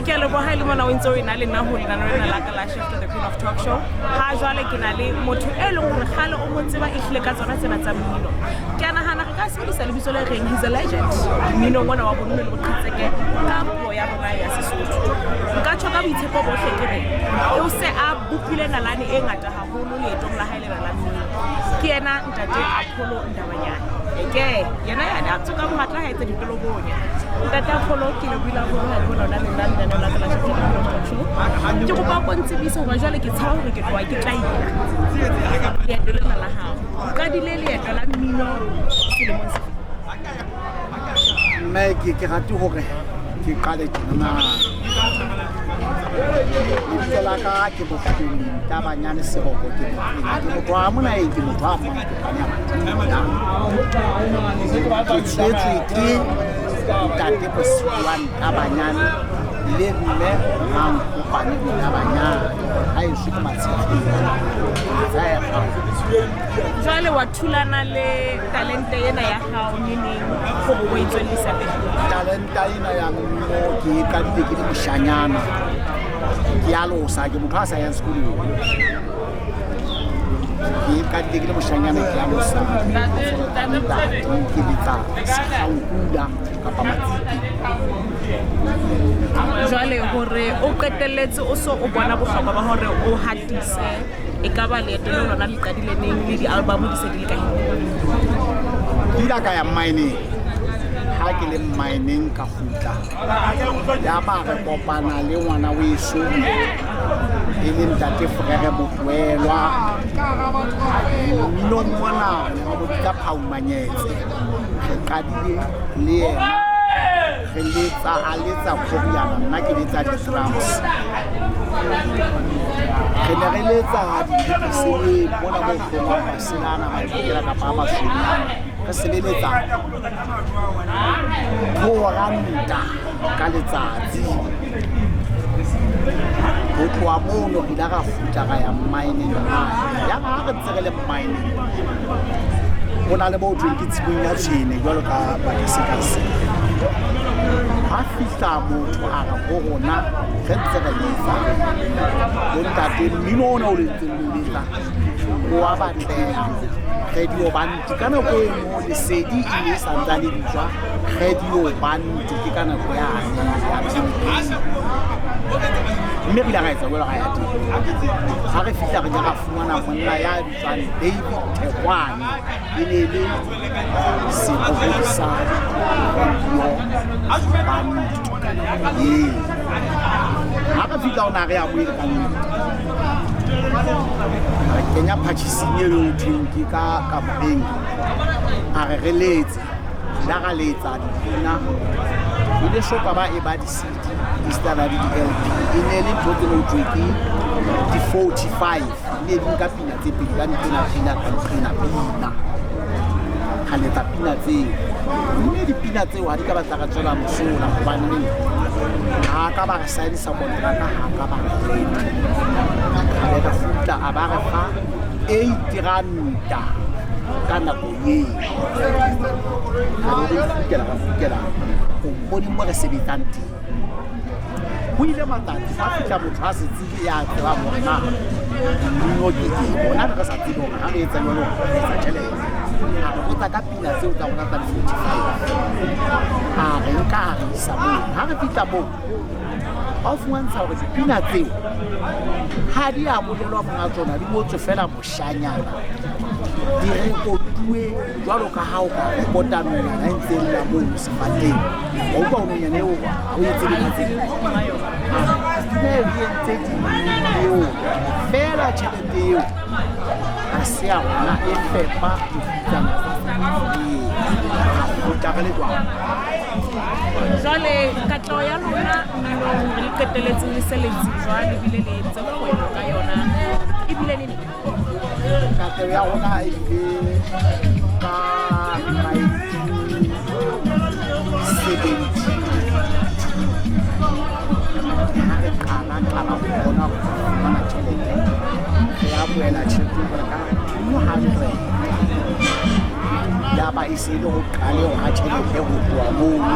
Ke a leboha e le mona o ntse o ena le nna ho lenaneo lena la ka la Shift the Queen of Talk Show. Ha jwale ke na le motho e leng hore kgale o mo tseba ehlile ka tsona tsena tsa mmino. Ke a nahana re ka sebedisa lebitso le reng he's a legend mminong ona wa bomme le boqhetseke ka puo ya rona ya Sesotho. Nka tjho ka boitshepo bohle ke re o se a bopile nalane e ngata haholo leetong la hae lena la mmino. Ke yena ntate Apollo Ndabanyane. Eke yena yane a tsoka mohatla ha etsa ditolobonya. Ntate Apollo ke lebohile haholo ha le mona o na le nna lenaneo la ka la Shift the Queen of Talk Show. Ke kopa o ko ntsebise hoba jwale ke tshaba hore ke tloha ke tlaila leeto lena la hao. O qadile leeto la mmino selemong sefe? Mme ke rate hore ke qale tjenana. Lebitso la ka ke Bokgoni Tabanyane Seboko, ke Mokwena, ke motho wa Monaeng, ke motho wa Mmankopane ya Madila. Ke tswetswe ke ntate Bosiwa Ntabanyane le mme Mankopane Ntabanyane. Haeso ke Matshetleng. Jwale wa thulana le talente ena ya hao neneng hore o e tswellisa pele? Talenta ena ya mmino ke e qadile ke le moshanyana. Ke a losa, ke motho a sa yang sekolong. Ke e qadile ke le moshanyana, ke a losa diphoofolo tsa ntate, ke letsa sekgankula kapa matsite. Jwale hore o qetelletse o so o bona bohlokwa ba hore o hatise, e ka ba leeto le lona le qadile neng le di-album di se di le kae? Ke ile ka ya mineng. Ha ke le mineng ka kgutla. Ya ba re kopana le ngwana weso e le ntate Frere Motloelwa. Mminong mona re ne re mo bitsa Phaumanyetse. Re qadile le yena re letsa, a letsa kgoriana, nna ke letsa di-drums. Re ne re letsa diphepeseleng mona mo hlongwang masela ana a mathokela kapa a masweu. Re sebeletsa 2 ranta ka letsatsi. Ho tloha mono re ile ra kgutla ra ya mineng hape. Ya ba ha re ntse re le mineng, ho na le mo thweng ke tshimong ya tshwene jwalo ka Madagascar. Ha fihla motho a re ho rona re ntse re letsa, bontate mmino ona o le ntseng le o letsa o wa batleha. Radio Bantu ka nako eno Lesedi e ne e santsane e bitswa Radio Bantu, ke ka nako yane ya campaign. Mme re ile ra etsa jwalo, ra ya teng. Ha re fihla re ile ra fumana monna ya bitswang David Thekwane, e ne le sebohodi sa Radio Bantu ka nako eo. Ha re fihla o na re amohele ka nnete. Re kenya phatjhising eo ho thweng ke ka kamoreng, a re re letse. Re ile ra letsa dipina, e le so ka ba e ba di-CD esitana le di-LP. E ne le ntho tsena ho thwe ke di-45, ne di nka pina tse pedi ka nqena pina ka nqena pina. Ra letsa pina tseo, mme dipina tseo ha di ka ba tsa re tswela mosola hobaneng ha ka ba re sign-isa kontraka, ha ka ba re letho. Ra be re kgutla, a ba re fa 8 ranta ka nako eo. Ra be re kgutlela, ra kgutlela komponing mo re sebetsang teng. Ho ile matsatsi ha fihla motho a setsebi ya tsebang hore na mmino ke eng. Rona ne re sa tsebe hore ha re etsa jwalo re etsa tjhelete. A re botsa ka pina tseo tsa rona tsa di-45. A re nka a re isa moo. Ha re fihla moo, wa fumantsha hore dipina tseo ha di a bolelwa monga tsona, di ngotswe fela moshanyana. Di rekotuwe jwalo ka ha o ka rekota nonyana e ntse e lla mono sefateng. Wa utlwa hore nonyana eo ha o e tsebe ka tsela. Pina eo e entse dimilione feela. Tjhelete eo ha se ya rona, e fepa dikgutsana tsa eo. Ra kgutla re le jwalo. Jwale katleho ya lona mminong le qetelletse le se le tsejwa le bile le entse kgwebo ka yona ebile neng? Katleho ya rona e bile ka 1972 ha re qala qala ho bona ho fumana tjhelete. Re amohela tjhelete jwalo ka 200, ya ba e se le ho qaleho ha tjhelete ho tloha mono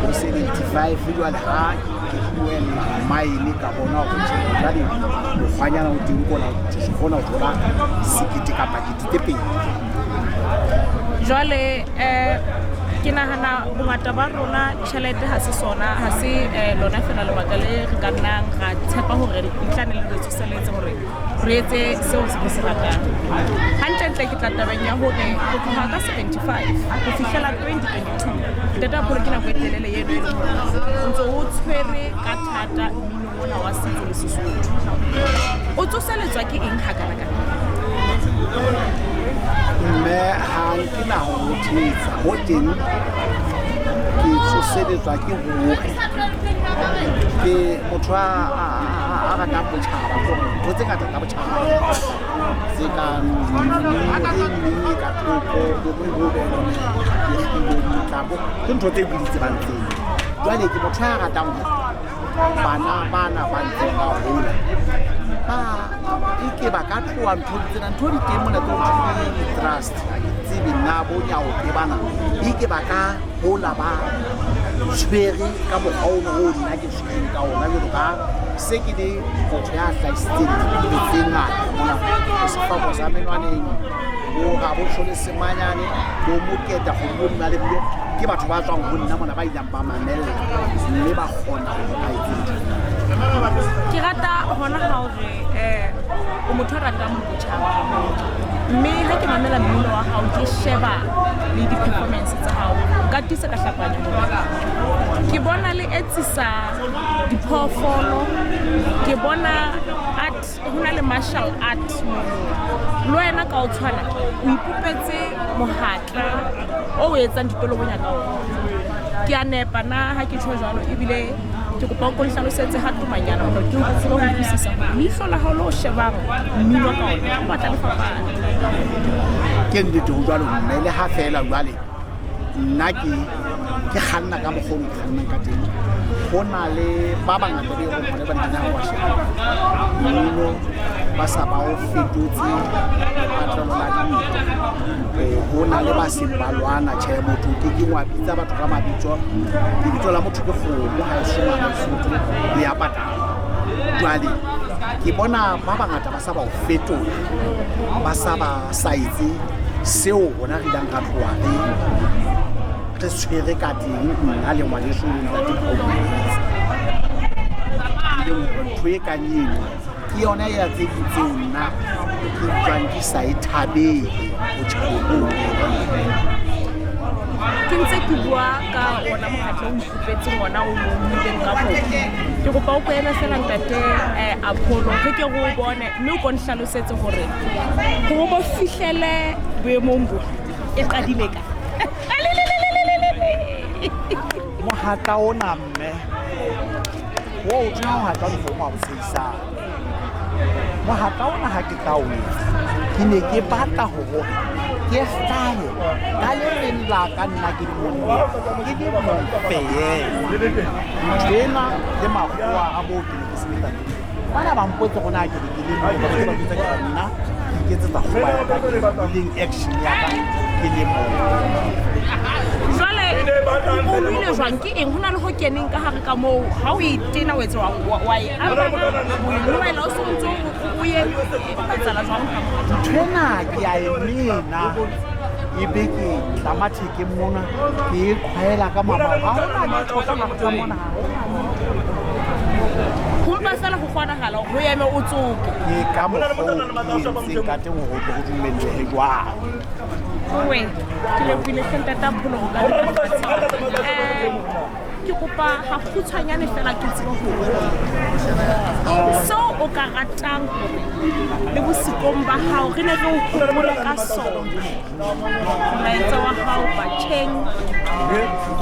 ho 75. Jwale ha ke tlohella mine ka bona hore tjhe, jwale mokgwanyana o teng kona ke kgona ho thola 1000 kapa 2000. Jwale ke nahana bongata ba rona tjhelete ha se sona, ha se lona fela lebaka le re ka nnang ra tshepa hore le tla ne le re tsoseletse hore re etse seo se se ratang. Hantlentle ke tla tabeng ya hore ho tloha ka 75 ho fihlela 2022, Ntate Apollo, ke nako e telele eno e leng hore o ntso o tshwere ka thata mminong ona wa setso le Sesotho. O tsoseletswa ke eng hakanakana? Mme ha nke na ho thetsa ho teng, ke tsoseletswa ke hore ke motho a ratang botjhaba, hore ntho tse ngata tsa botjhaba tse kang mmino e meng e ka thoko bo mehobelo, dikgibo, metlako, ke ntho tse ke di tsebang tseo. Jwale ke motho ya ratang hore bana bana ba ntseng ba hola ba eke ba ka tloha nthong tsena, ntho di teng mona tse ho thweng ke trust, ha ke tsebe nna bo nyaope bana, eke ba ka hola ba tshwere ka mokgwa ono oo nna ke tshwereng ka ona, jwalo ka se ke le motho ya hlahisitseng dipina tse ngata mona, bo Sefako sa Menwaneng, bo Rabotjho le Semanyane, bo Moketa kgomo bo Mmalebile, ke batho ba tswang ho nna mona ba ileng ba mamella mme ba kgona hore ba etse ntho. Ke rata hona ha hore o motho a ratang botjhaba haholo, mme ha ke mamela mmino wa hao ke sheba le di-performance tsa hao, ka tiisa ka hlapanya hore ke bona le etsisa diphoofolo, ke bona art, ho na le martial art mono. Le wena ka o tshwana o ipopetse mohatla o etsang ditolobonya ka ona. Ke a nepa na ha ke tjho jwalo, ebile ke kopa o ko nhlalosetse ha tomanyana hore ke tsebe ho utlwisisa hore leihlo la hao le o shebang mmino ka ona o batla le fapana. Ke nnete ho jwalo mme, le ha feela jwale nna ke kganna ka mokgwa o ke kgannang ka teng, ho na le ba bangata be leng hore ba nkenya ha wa sheba mmino ba sa ba o fetotse lepatlelo la dintho. Ho na le ba seng ba lwana, tjhe, motho ke keng wa bitsa batho ka mabitso, lebitso la motho ke kgomo ha e soma Lesotho le ya patala. Jwale ke bona ba bangata ba sa ba o fetola, ba sa ba sa etse seo rona re ileng ra tloha re tshwere ka teng, nna le ngwaneso le ntate Paul. E leng hore ntho e kang eno ke yona ya tse ding tseo nna ke utlwang ke sa e thabele botjhabeng boo. Ke ntse ke bua ka ona mokgatlo o ipopetseng ona o nnileng ka moo. Ke kopa o ko eme fela ntate Apollo, re ke re o bone mme o ko nhlalosetse hore hore bo fihlele boemong bo e qadile ka. Mohatla ona mme o o tshwana mohatla o dikgomo ha o tshehisang. Mohatla ona ha ke tla o etsa, ke ne ke batla hore ke hlahe ka le leng la ka nna ke le monna, ke le mong feela. Ntho ena le makgowa a moo ke ne ke sebetsa teng, bana ba mpotse hore na ke ne ke le mong, ba ba jwetsa ke re nna ke iketsetsa kgoba ya ka, ke leng action ya ka ke le mong. Jwale o nwele jwang ke eng? Ho na le ho keneng ka hare ka moo ha o e tena o etsa wa e apara, o e nwela, o so ntso o eme, o etsahala jwang ka mohatla? Ntho ena ke a e mena, ebe ke tlama thekeng mona, ke e kgwaela ka mamao. Ha hona letho ka hare ka mona, ha hona letho. Ho mpa fela ho kgonahala hore o eme o tsoke. Ke ka mokgwa oo ke entseng ka teng hore ho tle ho dumellehe jwalo. Owe, ke lebohile hle ntate Apollo ho ka dula fatshe. Ke kopa ha kgutshwanyane fela ke tsebe ho seo o ka ratang hore le bosikong ba hao re ne re o hopole ka sona. Molaetsa wa hao batjheng,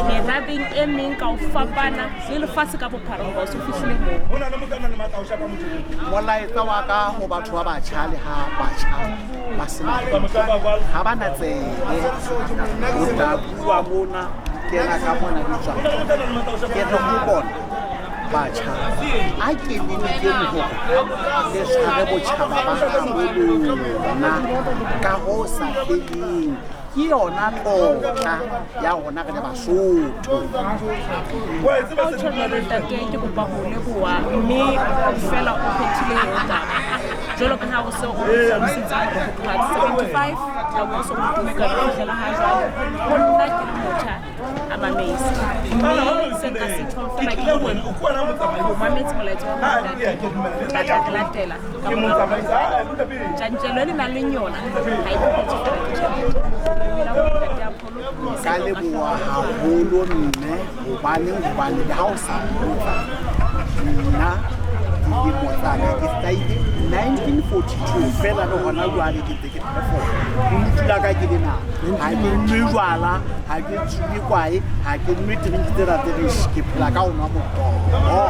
merabeng e meng ka ho fapana le lefatshe ka bophara hoba o so fihlile moo. Molaetsa wa ka ho batho ba batjha le ha batjha ba sena ha ba na tsebe, o tla bua mona, kena ka mona di tswa. Ke re ho bona batjha, a ke le lekeng hore le tshware botjhaba ba habo lona ka ho sa feleng. Ke yona tlotla ya rona re le Basotho. Ka ho tjho jwalo ntate, ke kopa ho leboha mme fela o phethile eo taba. Jwalo ka ha o se o hlalositse hore ho tloha 75 nako o so o tuka ho fihlela ha jwale. Ho nna ke le motjha, I'm amazed. Mme se nka se tjhong fela ke hore o mametse molaetsa wa ntate, tla tla re latela ka morao. Tjantjello e le nang le yona ha e phethwe fela ke tjhelete. Dumela ho ntate Apollo. Ka leboha haholo mme, hobaneng hobane le ha o sa mpotsa nna dilemo tsaka ke hlahile 1942 fela le hona jwale ke ntse ke perform. Bodutu la ka ke lena, ha ke nwe jwala, ha ke tsube kwae, ha ke nwe drink tsena tse re ke phela ka ho nwa motoho.